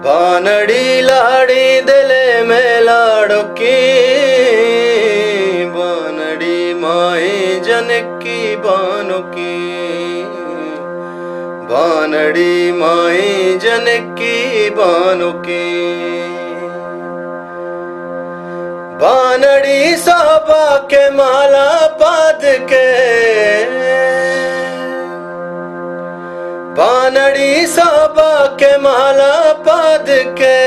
بانڑی لاڑی دل میں لاڑکی، بانڑی مائیں جنکی بانکی، بانڑی مائیں جنکی بانکی۔ بانڑی سہبا کے مالا پاد کے، بانڑی سہبا کے مالا پاد کے،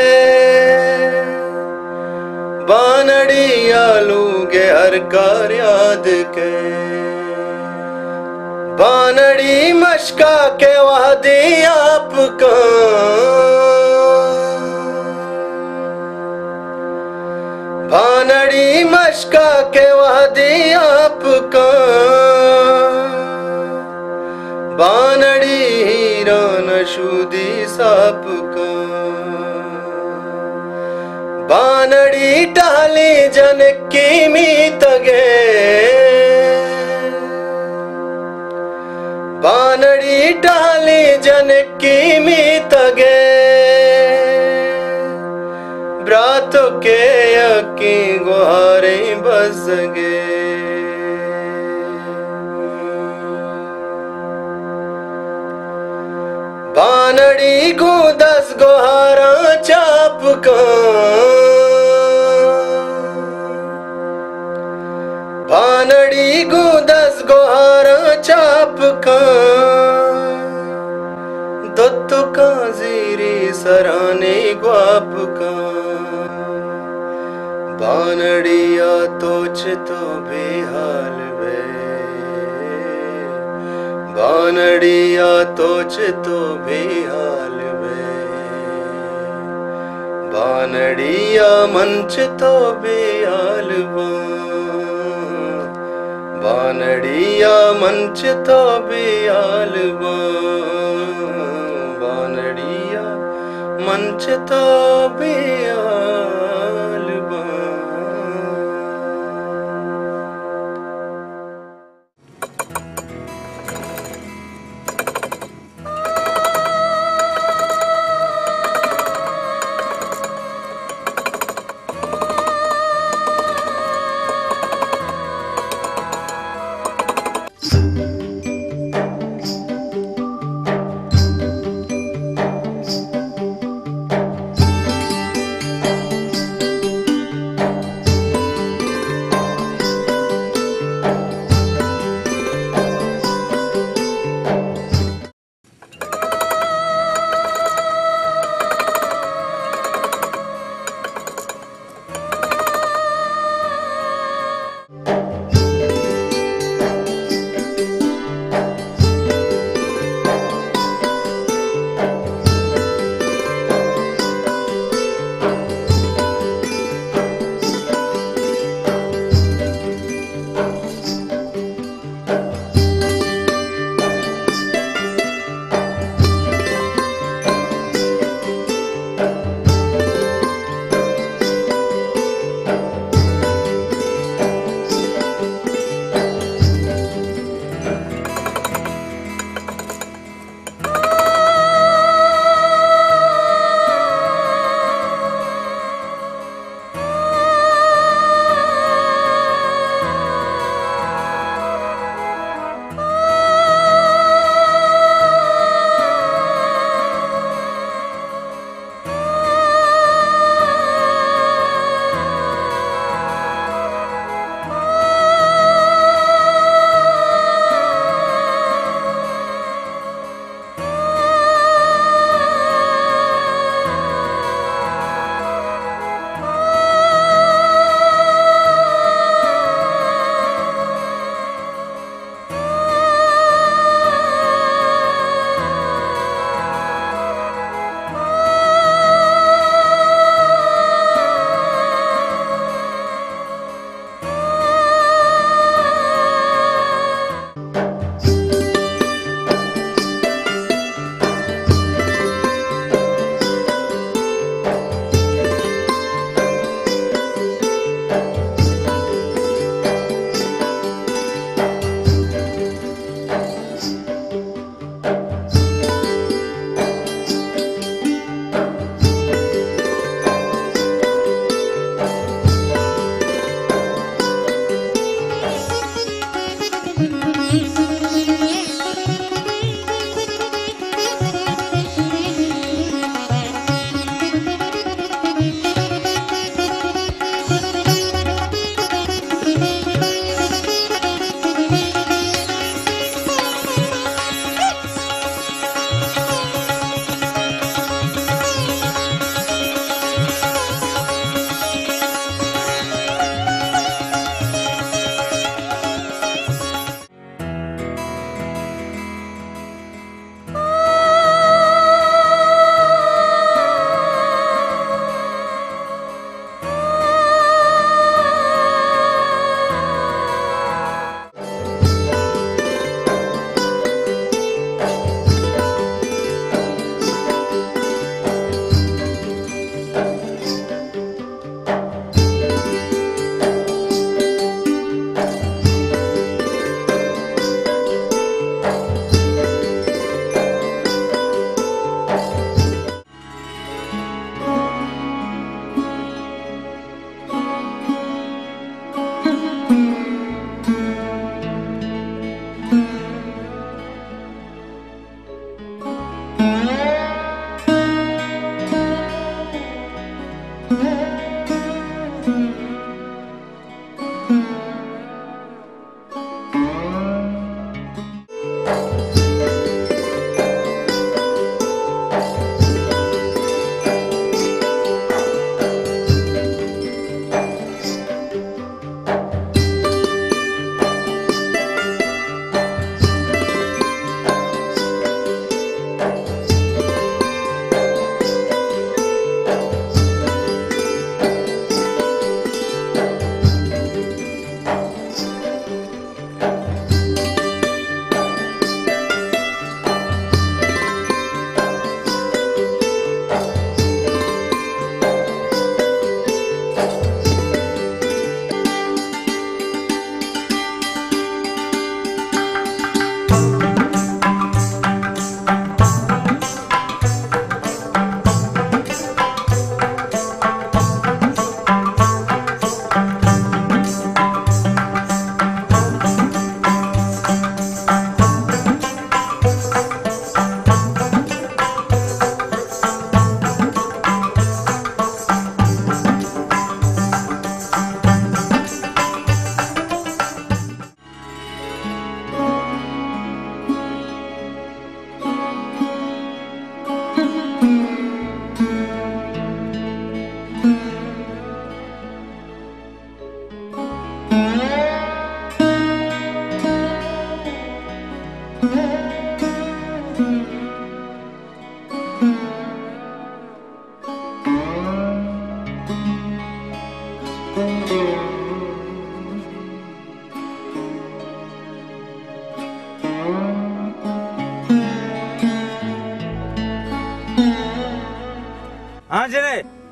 بانڑی آلو گے ہر کار یاد کے۔ بانڑی مشکا کے وہدی آپ کن، بانڑی مشکا کے وہدی آپ کن، بانڑی ہیران شودی ساپ کن۔ بانڑی ٹالی جنکی میتگے، بانڑی ٹالی جنکی میتگے، براتو کے یکی گوہاریں بزگے۔ بانڑی گوں دز گوہاراں چاپ کن، بانڑی گوں دز گوہاراں چاپ کن، دتکاں زیری سرانی گواپ کن۔ بانڑی ءَ تو چتو بے حال بئے، بانڑی ءَ تو چتو بے حال بئے، بانڑی ءَ من چتو بے حال باں۔ بانڑی ءَ من چتو بے حال باں، بانڑی ءَ من چتو بے حال باں۔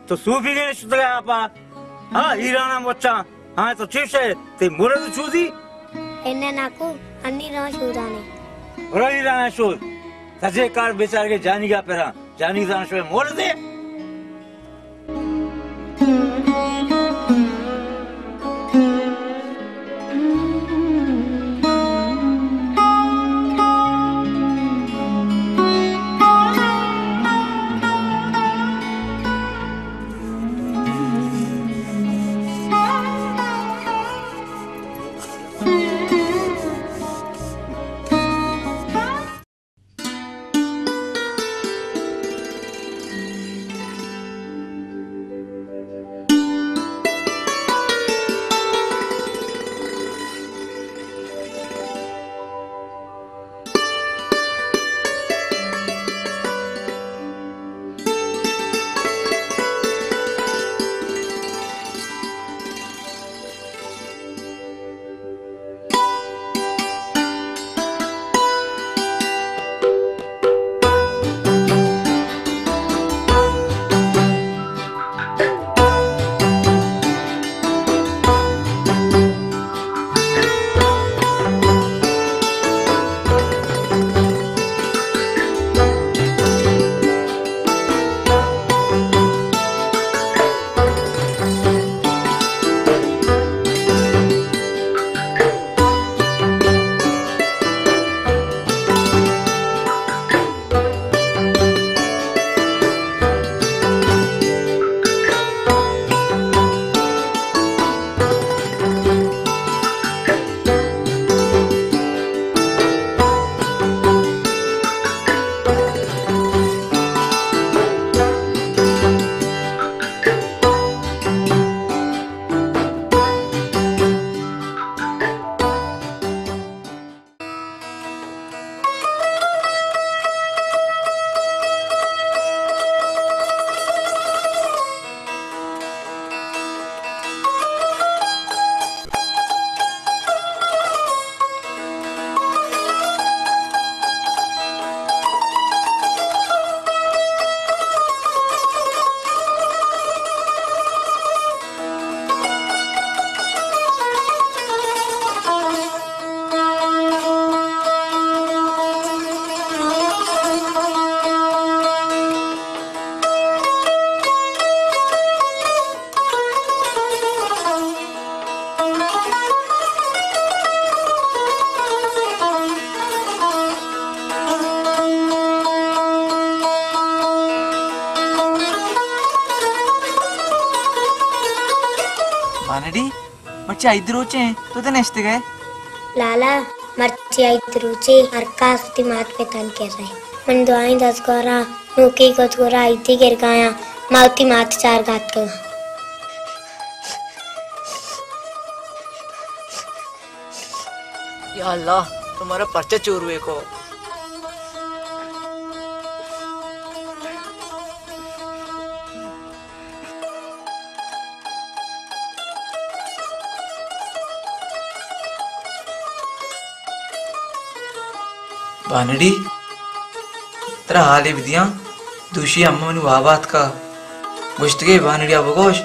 تو صوفی گئے شتگا آپا؟ ہاں، ایرانا مچاں۔ ہاں، تو چیش ہے؟ تی مرد چودی؟ انہیں ناکو، انی راں شودانے۔ برو ایرانا شود۔ سجے کار بیچارگے جانی گا پرا۔ جانی زان شوئے مرد ہے۔ بانڑی، مرچی عید روچے، تو دے نشتگ ئے؟ لالا، مرچی عید روچے، ہر کس وتی مات پتانی کرا۔ من دعائیں دزگورا، نوکی گد گورا عیدی گرگایاں، ما وتی مات چارگا اتکگاں۔ یا اللہ، تو مارا پرچا چوروے کو؟ بانڑی، ترا حالے بدیاں، دوشی اماں منی وابا اتکا۔ گوشتگے بانڑیا بگوش،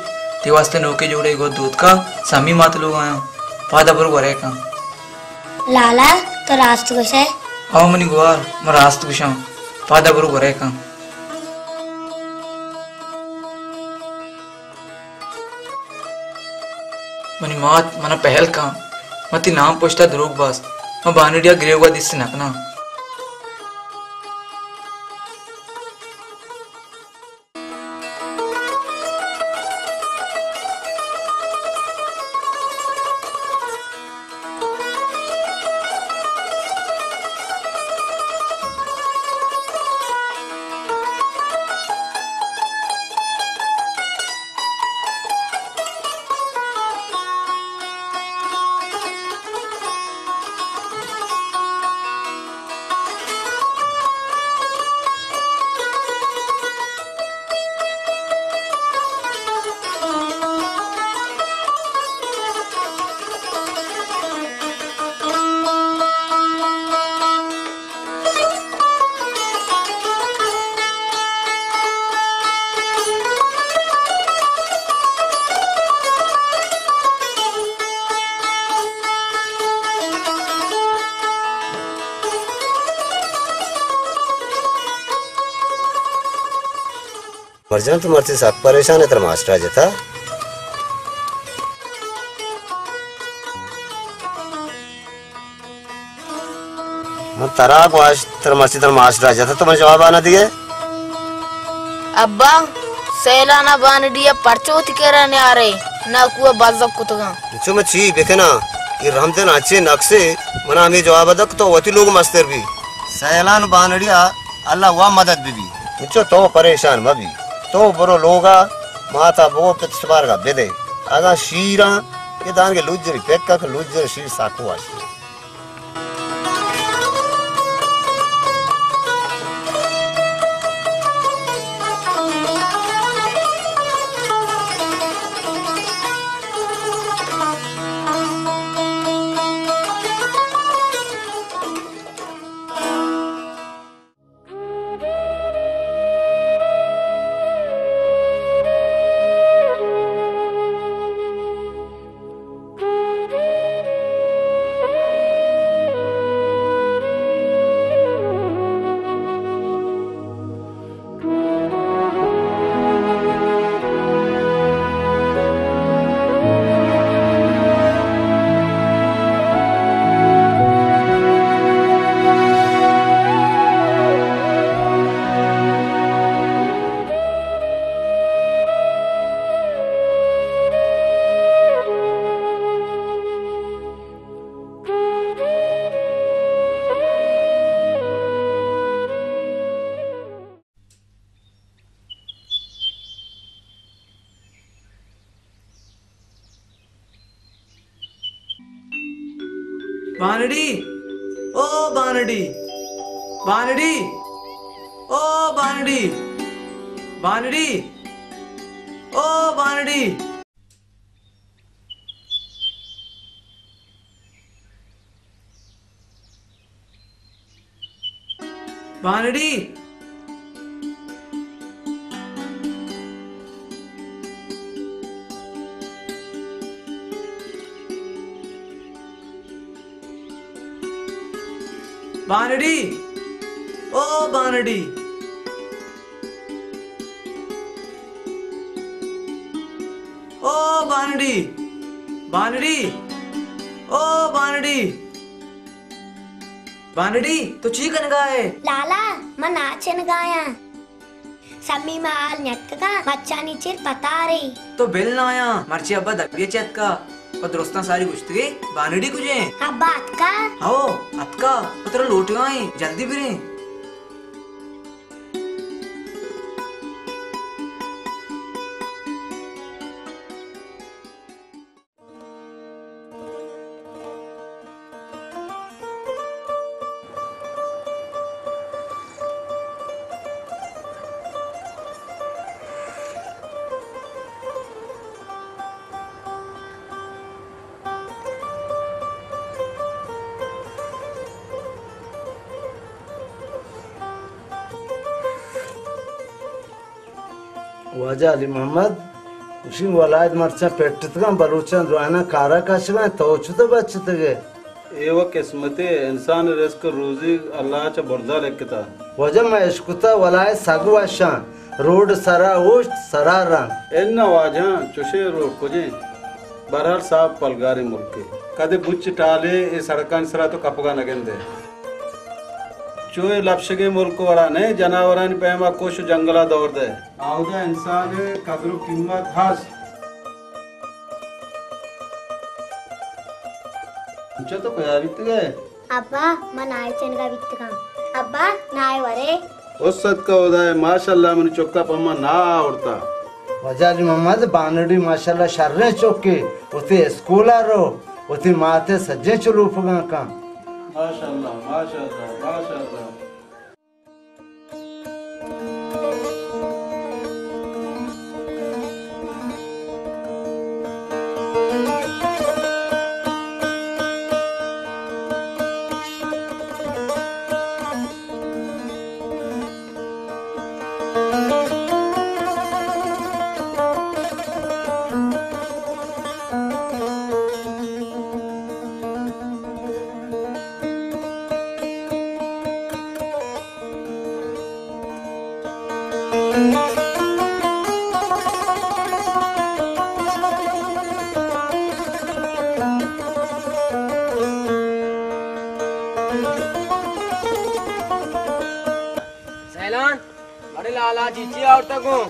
تی واسطہ نوکے جوڑے گد دوتکا، سمی مات لوگایاں۔ پادا برو گورے کن۔ لالا، تو راست گوشے؟ او منی گوار، من راست گوشاں۔ پادا برو گورے کن۔ منی مات، منا پہل کن۔ من تی نام پشتا دروگ باست۔ من بانڑیا گریوگا دیست نکناں۔ مرجان، تو مرچی سک پریشان ئے، ترا ماسٹر ءَ جتا۔ من ترا گوشت، ترا مرچی ترا ماسٹر ءَ جتا، تو من جواب ءَ نہ دیئے؟ ابا، سیلان ءَ بانڑی ءَ پرچا وتی کرا نیارئے؟ ناکو ءَ بزگ کتگاں۔ انچو من چی بکناں؟ اے رحمدل انچیں نکسے، منا ہمے جواب ءَ دنت کہ تو وتی لوگ مستر بی۔ سیلان بانڑی ءَ اللہ وا مدد بہ بی۔ انچو تو پریشان مہ بی۔ تو برو لوگ ءَ، مات ءَ بگو پت شمارگ ءَ بدے۔ اگاں شیراں، اے دانگے لوجری پکک، لوجر شیر ساکو وش۔ بانڑی، او بانڑی، بانڑی، او بانڑی، بانڑی، او بانڑی۔ بانڑی۔ بانڑی۔ او بانڑی۔ او بانڑی۔ بانڑی۔ او بانڑی۔ بانڑی، تو چی کنگا ئے؟ لالا، من ناچنگایاں۔ سمی ما حال نیتکگاں، مچانی چیر پتارے۔ تو بل نایاں، مرچی ابا دبی چہ اتکا، پہ درستاں ساری گوشتگے، بانڑی کجیں؟ ابا اتکا؟ ہو، اتکا، پہ ترا لوٹگائیں، جلدی بریں۔ واجہ علی محمد، گوشی ولایت مرچاں پٹتگاں، بلوچاں جواناں کارا کشگاں، تو چتو بچتگے؟ اے و قسمتے، انسان رزق روزی اللہ چہ بردا لکتا۔ واجہ من اشکتا ولایت سگ وشاں، روڈ سرا اوشت سرا رند۔ اناں واجہاں، چشیں روڈ کجیں؟ بہرحال صاف پلگاریں ملکے۔ کدے بچ ٹالے اے سڑکانی سرا تو کپگا نہ گندے۔ چو اے لپشگیں ملک وڑا نئے، جناورانی پیما کش و جنگلا دور دئے۔ آودا انسان ء قدر و قیمت ہست۔ انچو تو کجا بیتگ ئے؟ ابا، من نائے چنگا بیتگاں۔ ابا، نائے ورے۔ او صدقہ ہدائے، ماشاءاللہ، منی چکا پہ ما نا آورتا۔ واجہ علی محمد، بانڑی ماشاءاللہ شریں چکے، وتی اسکولا رو، وتی ماتے سجیں چلوپگاں کن۔ ماشاءاللہ، ماشاءاللہ، ماشاءاللہ۔ جلال، آ چیچی آورتا گوں؟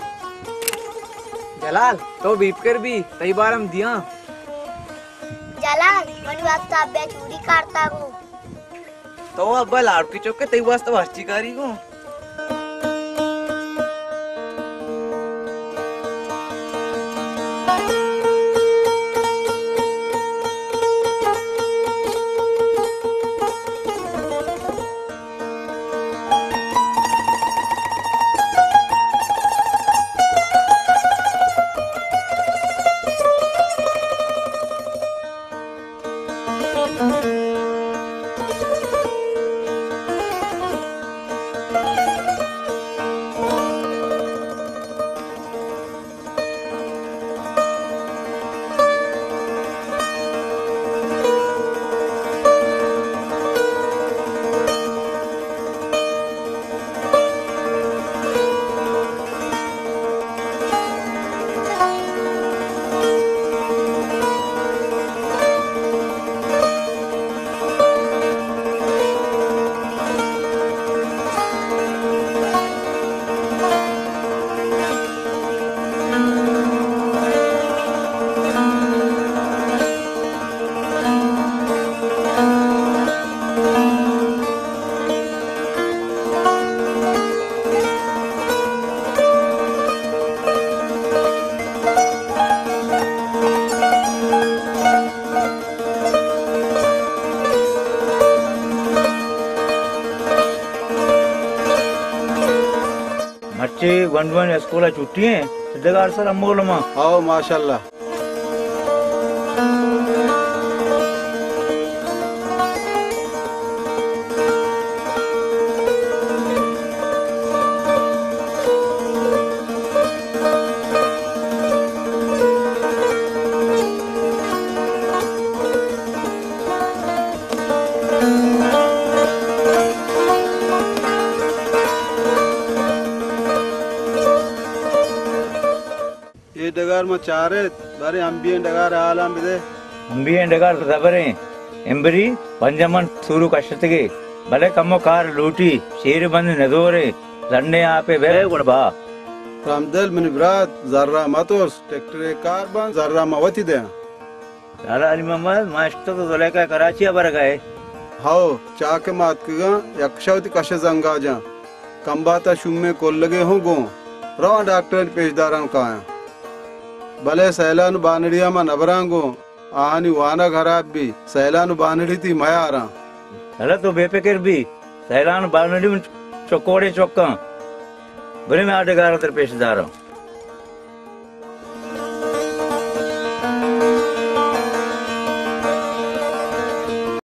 جلال، تو بے فکر بی، تئی بار ہم دیاں۔ جلال، منی واسطہ ابے چوڑی کارتا گوں۔ تو ابا لاڑکی چوکے، تئی واسطہ ہرچی کاری گوں۔ مرچی گونڈوانی اسکول ءَ چھٹی ایں، ڈگار سر امول ما۔ ہاؤ، ماشاءاللہ۔ اے ڈگار ما چاریت، باریں امبی ئیں ڈگار ءِ حالاں بدے۔ امبی ئیں ڈگار زبریں، امبری پنجمن سورو کشتگے، بلے کمو کار لوٹی، شیر بند نزورے، زنڈیں آپے بے گڑ با۔ رحمدل منی برات، زرا مترس، ٹریکٹرے کار بند، زرا ما وتی دیاں۔ لالا علی محمد، ما اشتو تو زلیخا کراچی ءَ برگ ءَ ئے۔ ہئو، چاکہ ما اتکگاں، یک شہ وتی کش ءِ زنگا جاں۔ کمباتا شومیں کلگے ہوں گوں، رواں ڈاکٹرانی پیشداراں کایاں۔ بلے سیلان ءُ بانڑی ءَ ما نبراں گوں، آہانی وانگ ہراب بی، سیلان ءُ بانڑی تئی میاراں۔ لالا تو بے فکر بی، سیلان ءُ بانڑی من چکوڑیں چکاں۔ برے من آ ڈگار ءَ ترا پیش داراں۔